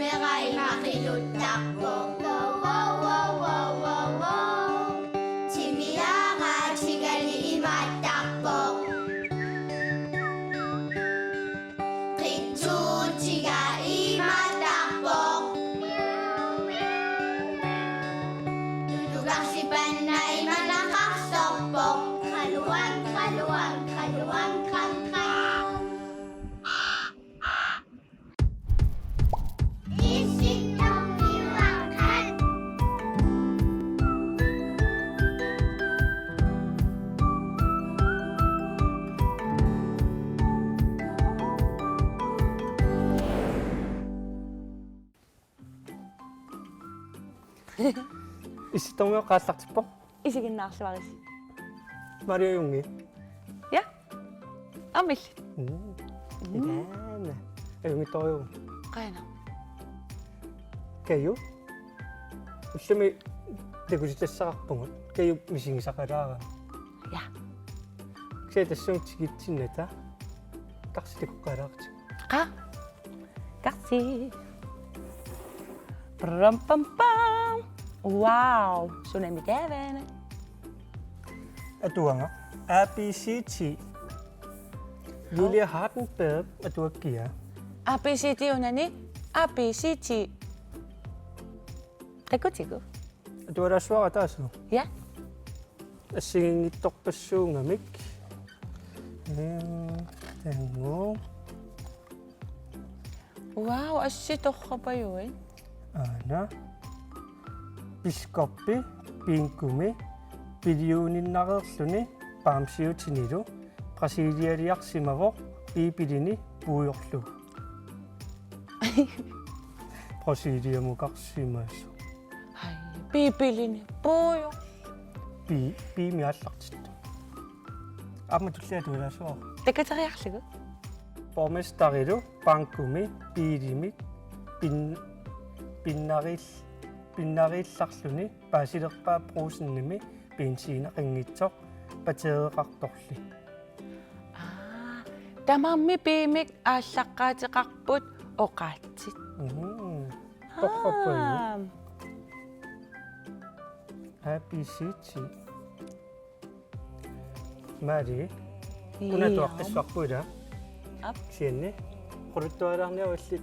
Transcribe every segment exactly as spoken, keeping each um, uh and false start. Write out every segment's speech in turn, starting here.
Perai maqiluttarpoq. Wow, wow, wow, wow, wow, wow. Timiaga tigali imaattarpoq. Qitsuutiga imaattarpoq. Tutukarsipanna imanaqarsorpoq. Qaluang, qaluang, qaluang, qam, qam. Issittormiuaqqat aallartippoq. Isiginnaarluarisi. Maria Jungi. Ja. Aamma illit. Mm. Mm. Ilaana. Ajunngitsorujuuvoq. Qajana. Kaju. Ullumi takutitassaqarpugut. Kaju misigisaqalaarami. Ja. Kisianni tassunga tikitsinnata. Karsi takoqqaalaartigu. Qaa. Karsi. Pram, pam, pam. Wow, sunami taavaana? Atuagaq A B C D. Julia Hardenberg atuakkiaa. A B C D-unani, A B C D. Takutigu. Atualaassuara ataaseq. Ja. Assigiinngitsorpassuugamik. Ehm, tango. Wow, assit torrapajuit. Aana. Biskoppi Bingumi pilliuninnareerluni bamsiutinilu Brasilialiarsimavoq Biibilini puujorlugu. Brasiliamukarsimasoq. Ai, Biibilini puujor. Bi-, Biimi aallartittoq. Aamma tullia atualaassuara. Takuteriarlugu. Borgmesterilu Bangumi biilimik pin-, pinnariill-, pinnariillarluni paasilerpaa Brugsenimi benzinaqanngitsoq batteriiqartorli. Aa, tamarmik Biimik aallaqqaateqarput oqaatsit. Mhm. Torrapajuit. Aa. A B C D. Mali. Una. Ii. Atuaqqissaarput ila. Aap. Kisianni. Quluttualaarniarulli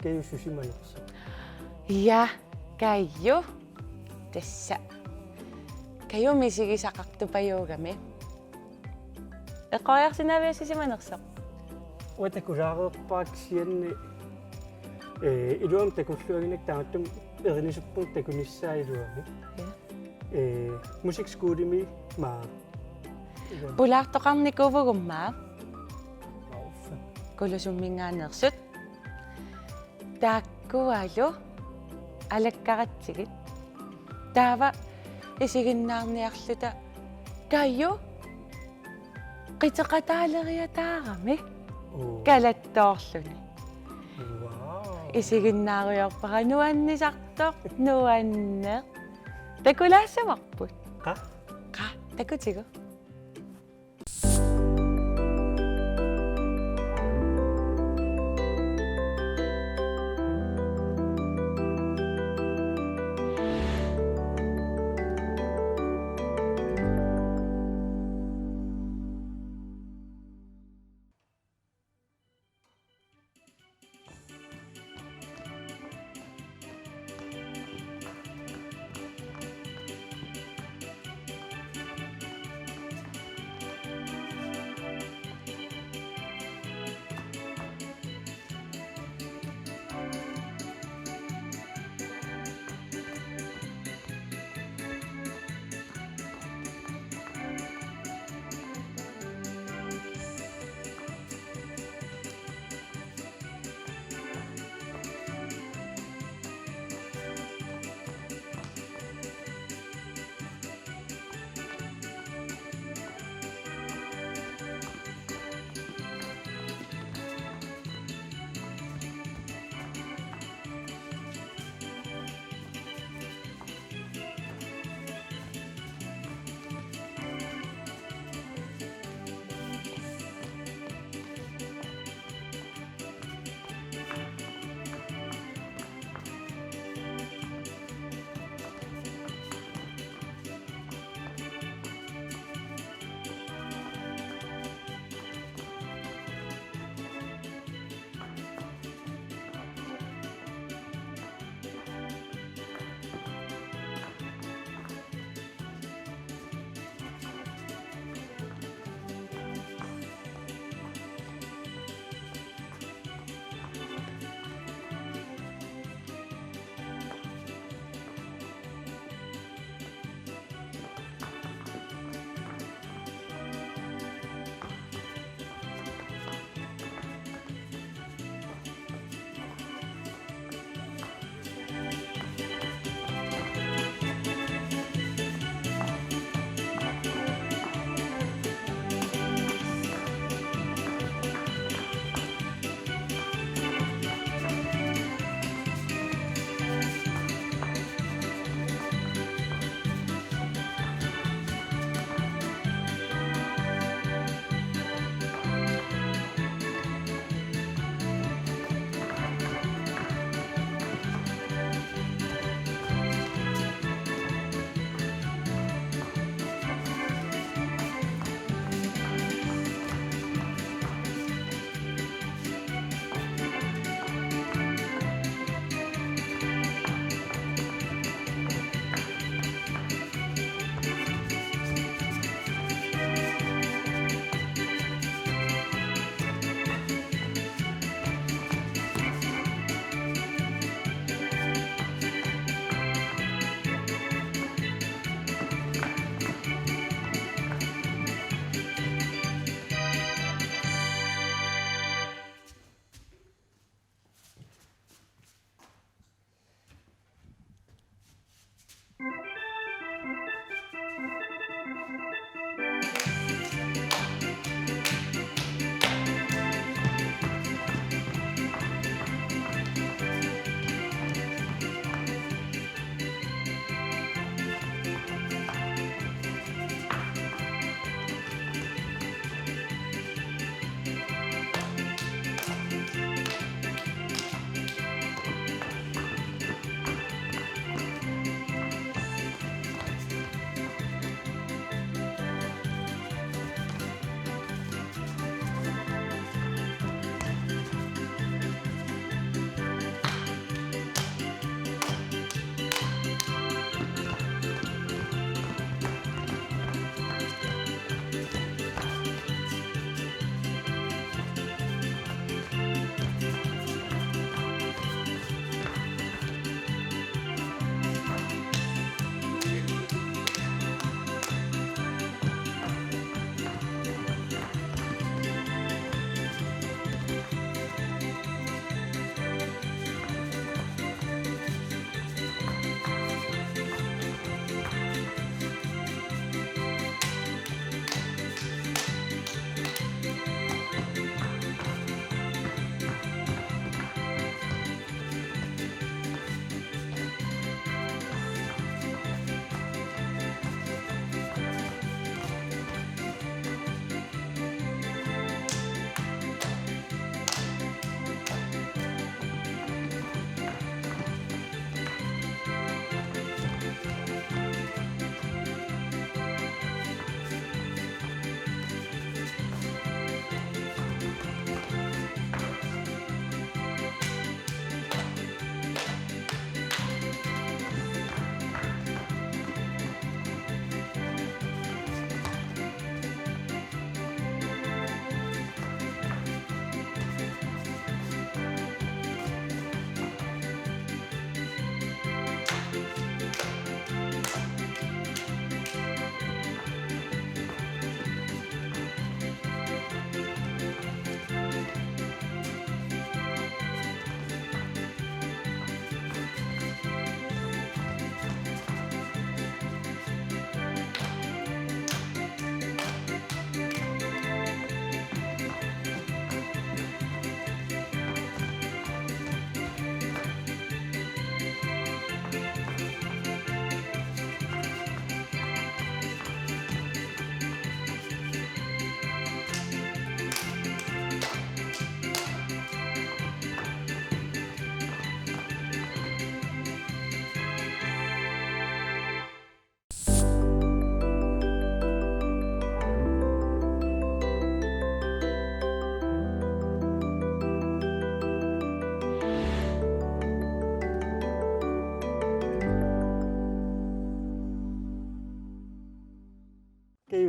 Kaju susimanersoq. Ja, Kaju. Tassa. Kaju misigisaqartupajuugami. Eqqoriarsinnaavisi susimanersoq? Uanga takulaareerpara kisianni, eh, iluamik takulluaginakku taamaattumik erinisuppunga takunissaa iluamik. Ja. Eh, musikskolemi maa. Iluamik. Pulaartoqarnikuuvugut maa. Aa, uffa. Kulusumminngaanneersut. Taakkualu alakkaratsigit. Taava isiginnaarniarluta Kaju qiteqataaleriataarami. Oo. Kalattoorluni. Wow. Isiginnaarujoorpara nuannisartoq, nuanneq. Takulaassavarput. Qaa? Qaa, takutigu.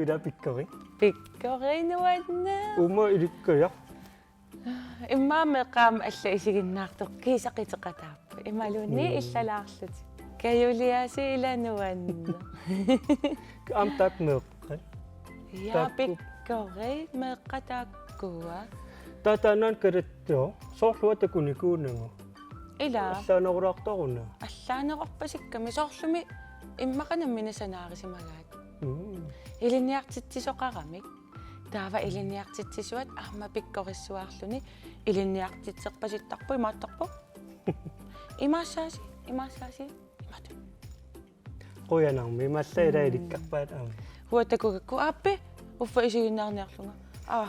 Ila pikkori. Pikkori nuanneq. Uuma ilikkajaq. Immaqa meeqqat aamma allat isiginnaartut kiisa qiteqataarput. Imaluunniit Mm. illalaarlutik. Kajuliaasiit ila nuanneq. Aamma taakku meeqqat. Ja, taakku. Pikkori meeqqat taakkua. Taava naak kalattoq. Soorlu takunikuunagu. Ila. Allaanerulaartoruna. Allaanerorpasikkami soorlumi immaqa nammineq sanaarisimagaat. Mm. Ilinniartitsisoqaramik. Taava ilinniartitsisuat aamma pikkorissuaarluni ilinniartitserpasittarpoq imaattarpoq. Imaassaasi, imaassaasi, imaattoq. Qujanarmi, imaallaat ila Mm. ilikkarpaat aamma. Uanga takugakku aappi, uffa isiginnaarniarlunga. Aa,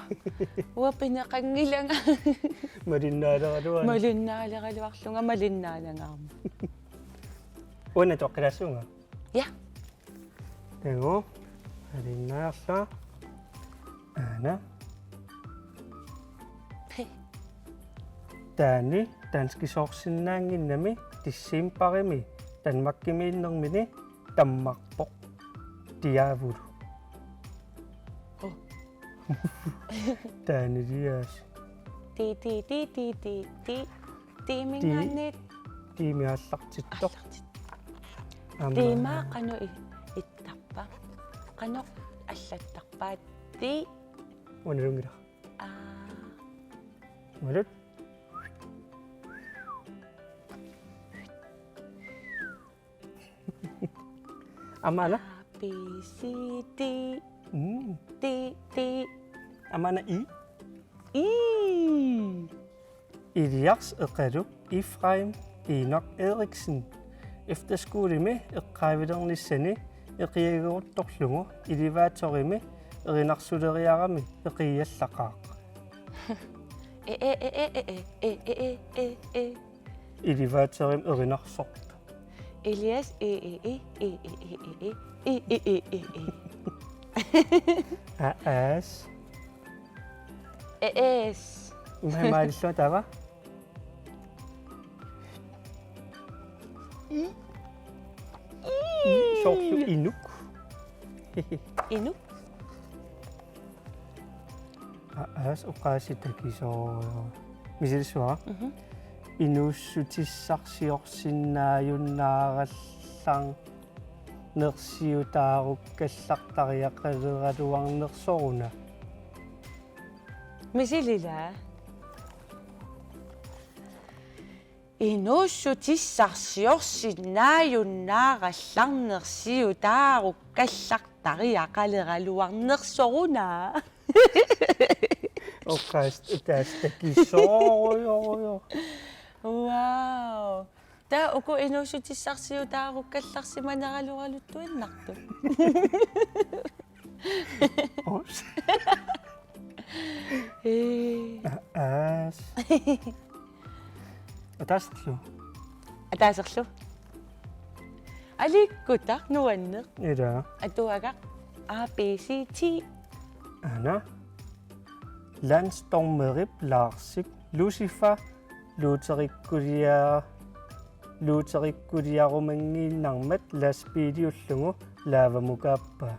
uanga pineqanngilanga. Malinnaaleraluarlunga. Malinnaaleraluarlunga, malinnaalanga aamma. Uanga atuaqqilaassuunga. Ja. Takuuk, malinnaallugu. Aana. He. Taanna danskisoorsinnaannginnami decembarimi Danmarkimiinnermini tammarpoq. Diavulu. Oh. Taanna Elias. Ti, ti, ti, ti, ti, ti. Tiimingaanniit. Tiimi aallartittoq. Aallartittoq. Aamma. Tiimaa qanoq i-, ittarpa? Qanoq allattarpa? Ti. Unaluunngilaq. Aa. Unalut. Aamma aana? A, B, C, D. Mm. D, D. Aamma aana I? I. Iliars Eqaluk Efraim Enok Eriksen. Efterskolemi eqqaavilernissani eqiageruttorlugu elevatorimi erinarsuleriarami eqiallaqaaq. E, e, e. Elevatorimi erinarsorpoq. Elias, e, e, e. A, as. E, es. Imma maalillugu taava? I. I. Soorlu inuk. Inuk. A, as oqaasii takisoorujussuuvoq. Misilissuara. Mhm. Inuussutissarsiorsinnaajunnaarallarnersiutaarukkallartariaqaleraluarnersoruna. Misilila. Inuussutissarsiorsinnaajunnaarallarnersiutaarukkallartariaqaleraluarnersoruna. Oqaasii taas takisoorujussuuvoq. Wow. Taava uku inuussutissarsiutaarukkallarsimaneraluaruttuinnartut. Ups. Ee. Aas. Ataaserlu. Ataaserlu. Aliikkutaq nuanneq. Ila. Atuagaq A, B, C, D. Aana. Landstormerip Larsip Lucifer luuterikkulia-, luuterikkuliarumanngiinnarmat lastbiiliullugu laavamukaappaa.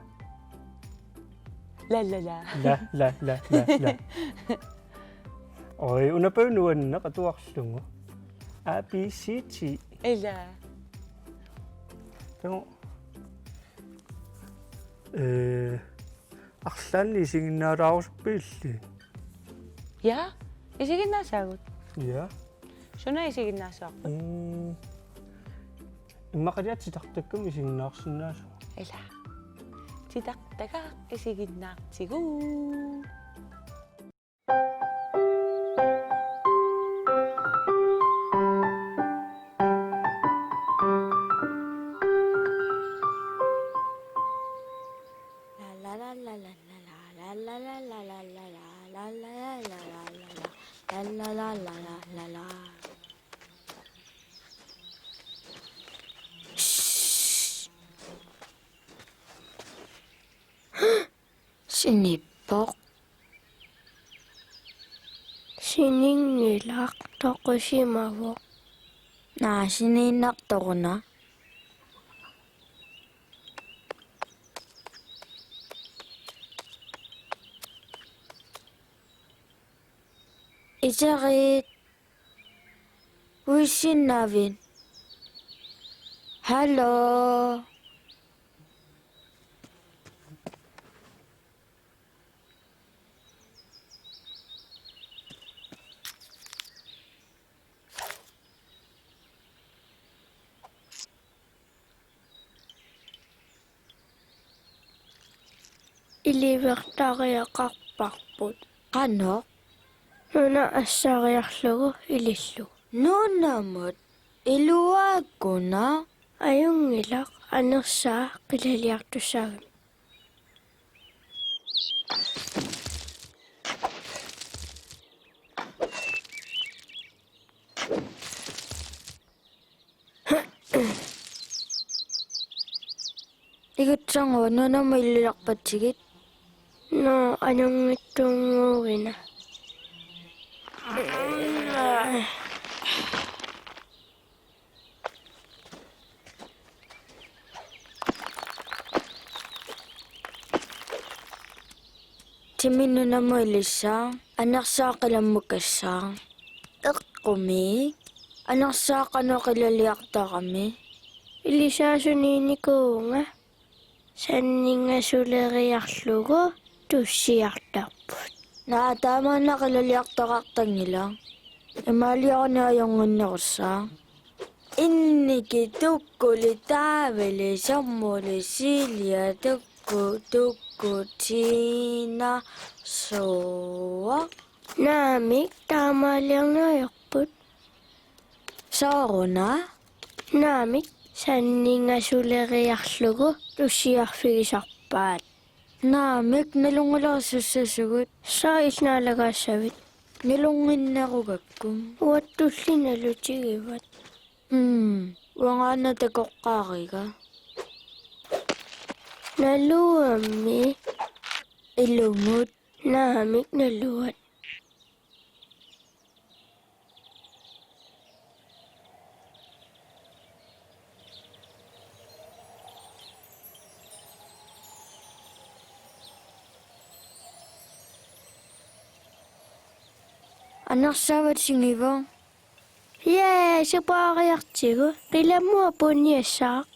La, la, la. La, la, la, la, la. Oj, una paa nuanneq atuarlugu. A, B, C, D. Ila. Taava. Eh, arlaannik isiginnaalaarusuppiuk illit? Ja, isiginnaassaagut. Ja. Suna isiginnaassavarput? Mm. Immaqaliaq titartakkamik isiginnaarsinnaasugut. Ila. Titartagaq isiginnaartigu. Sinippoq. Sininngilaq, toqusimavoq. Naa, siniinnartoruna. Iterit. Uissinnaavit? Hallo. Ilivertariaqarparput. Qanoq? Nuna assariarlugu ilillugu. Nunamut iluaakkuna? Ajunngilaq, anersaaq qilaliartussaagami. Igutsannguaq, nunamut ililerpatsigit. Nå, anunngitsunnguugina. Timi nunamut ilissaaq, anersaaq qilammukassaaq. Eqqumiik, anersaaq qanoq qilaliartarami? Ilissaasuniinnikuuvunga, sanningasuleriarlugu tussiartarput. Naa, taamaanna qilaliartoqartanngilaq. Imaalioruni ajunnginnerussaaq. Inniki, tukkuli, taavili, sammuli, siiliat, tukku, tukku, tiina, suuaq. Naamik, taamaaliorneq ajorput. Sooruna? Naamik, sanningasuleriarlugu tussiarfigisarpaat. Naamik, nalunngilara sussasugut. Sooq illit naalagaassavit? Nalunnginnerugakku. Uattulli nalutigivat. Mm, uangaana takoqqaariga. Naluammi? Ilumut. Naamik, naluat. Anersaava tingivoq. Yay, supaariartigu. Qilammua puniassaaq.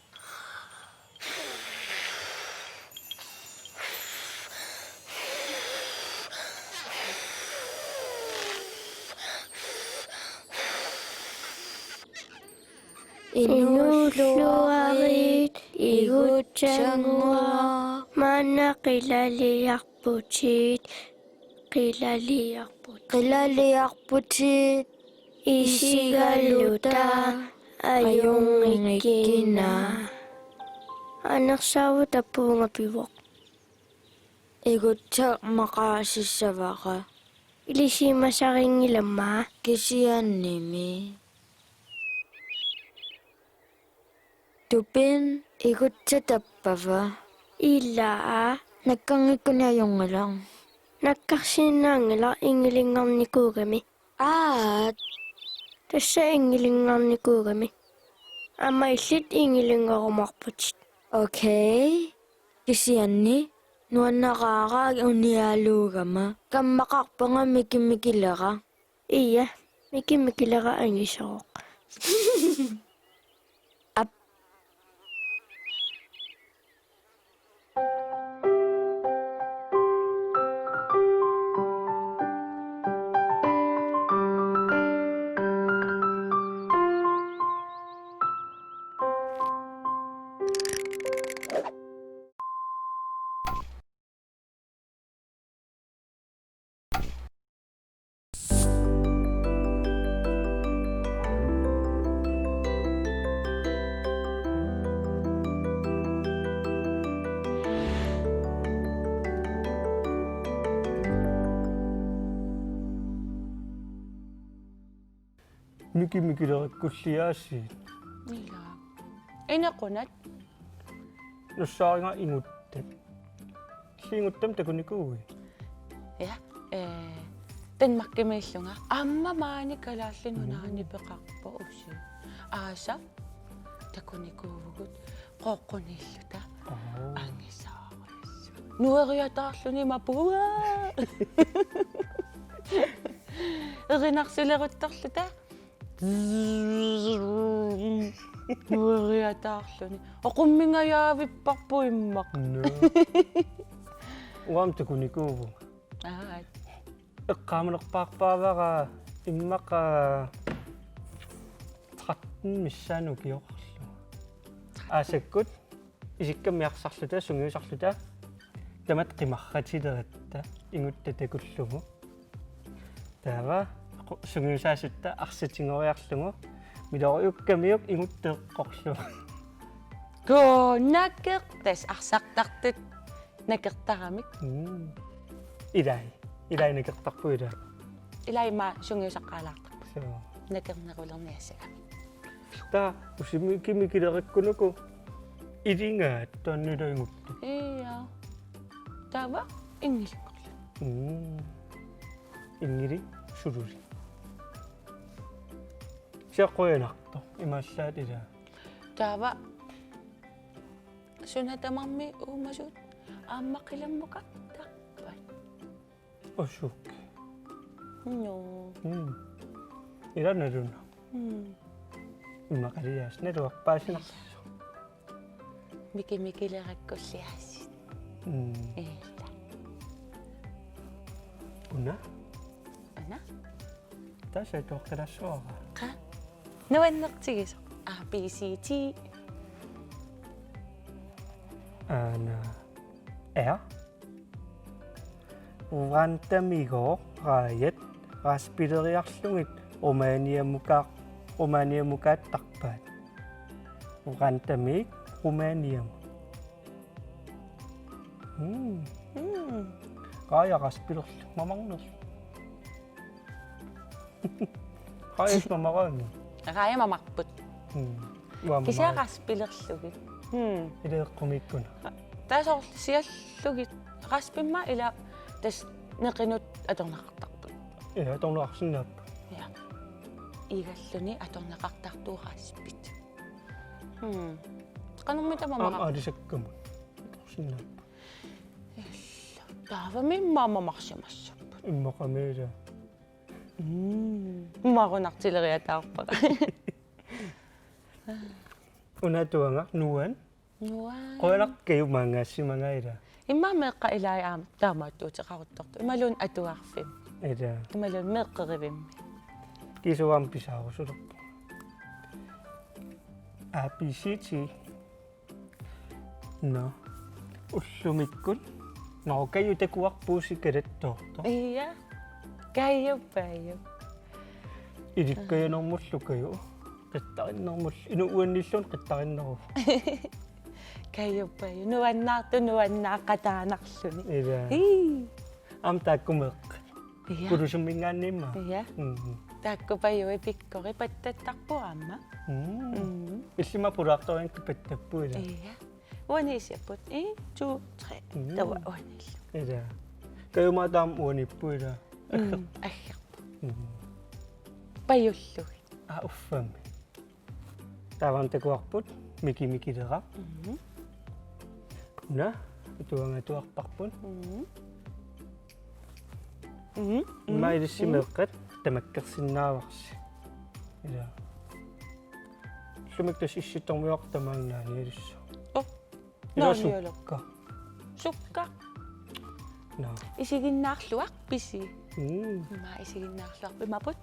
Inuulluarit, igutsannguaq, maanna qilaliarputit, qilaliarputit. Qilaliarputit. Isigaluta ajunngikkina. Anersaavoq tappavunga pivoq. Igutsaq maqaasissavara. Ilisimasarinngilamma. Kisiannimi. Tupin, igutsaq tappava? Ilaa. Nakkarngikkuni ajunngilaq. Nakkarsinnaanngilaq, inngilingarnikuugami. Aat. Tassa inngilingarnikuugami. Aamma illit inngilingarumaarputit. Okay. Kisianni nuannaraara unialuugama. Kammaqarpunga mikimikileraq. Ia, mikimikileraq angisooq. Aap. Mikimikilerakkulliaasiit. Ilaa. Inequnat? Nassaariga iguttat. Illit iguttamik takunikuuit? Ja, eh, Danmarkimiillunga. Aamma maani Kalaallit Nunaanni peqarpoq usi. Aasaq takunikuuvugut Qooqquniilluta. Oo. Angisoorissu. Nueriataarluni mapua. Erinarsileruttorluta. Nueriataarluni. Oqummingajaavipparput immaqa. Nå. Uanga takunikuuvunga. Aat. Eqqaamanerpaarpaavara immaqa tretten missaani ukioqarlunga. Aasakkut isikkamik arsarluta, sungiusarluta, tamatta qimarratileratta, ingutta takullugu. Taava qu-, sungiusaasutta arsitigooriarlugu, miloriukkamiuk ingutta eqqorlugu. Koo, nakertas arsartartut nakertaramik. Mm. Ilai. Ilai nakertarput ilaa. Ilai immaqa sungiusaqalaartarput. Suu. Nakernerulerniassagami. Taava usimikimi kilerakkunuku ilingaat taanna ilaa ingutta. Ia. Taava inngilikkut. Mm. Inngili sululi. Siaqqujanartoq imaallaat ilaa. Taava suna tamarmi uumasut aamma qilammukartarpat. Osuuk. Nå. Mm. Ilaa naluna. Mm. Immaqaliaas naluarpaasinarsuaq. Mikimikilerakkulliaasiit. Mm. Ilaa. Una? Una? Tassa atuaqqilaassuara. Qa? Nuannertigisoq. A, B, C, D. Aana. R. Urantamigooq raajat raspileriarlugit Rumæniamukaa-, Rumæniamukaattarpaat. Urantamiik Rumæniamut. Mm. Mm. Raaja raspilerlu mamarnerlu. Raajat mamaraanni. Raaja mamarput. Mm. Uanga kisianni mamaraanni. Raspilerlugit. Mm. Ilaa eqqumiikkuna. Taava soorlu siallugit raspimmat ilaa tassa neqinut atorneqartarput. Ia, atorneqarsinnaapput. Ia. Igalluni atorneqartartut raspit. Mm. Qanormi tamarmik. Aamma aalisakkamut. Atorsinnaapput. Ilaa. Taavami immaqa mamarsimassapput. Immaqami ilaa. Mm. Marunartileriataarpara. Una atuagaq nuan. Nuan. Qujanaq Kaju maanngaassimanga ilaa. Immaqa meeqqat ilaat aamma taamaattuuteqaruttortut. Imaluunniit atuarfimmi. Ilaa. Imaluunniit meeqqerivimmi. Kiisa uanga pisaarusulerpunga. A B C D. Nå. Ullumikkut. Nå, Kaju takuarpuusi kalattoortoq. Ia. Kaju Paju. Ilikkajanermullu Kaju. Qittarinnermullu. Inuit uannilluunniit qittarinneruvoq. Kaju Paju. Nuannaartut nuannaaqataanarluni. Ilaa. Ii. Aamma taakku meeqqat. Ia. Kulusumminngaanniit immaqa. Ia. Mm. Taakku Pajuit pikkorik pattattarput aamma. Mm. Mm. Illit immaqa pulaartorianngitsut pattapput ilaa. Ia. Uani issiapput. En, to, tre. Mm. Taava uanillu. Ilaa. Kajumaa taama uaniipput ilaa. Mm. Aggerput. Mm. Pajullugit. Aa, uffami. Taava takuarput Miki Mikileraq. Mhm. Una, atuagaq atuarparput. Mhm. Mhm. Immaqa ilissi meeqqat tamakkersinnaavarsi. Ilaa. Ullumi tassa Issittormiuartut tamaani naanialissaaq. Oh. Ilaa. Naanialu. Sukka. Sukka. Naa. Isiginnaarluarpisi? Mm. Immaqa isiginnaarluarput imaappoq.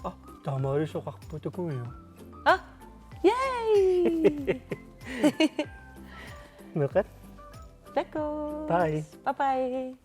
Ah, taamaalisoqarpoq takujuit. Ah, yay! Meeqqat. Takuss. Bye. Bye bye.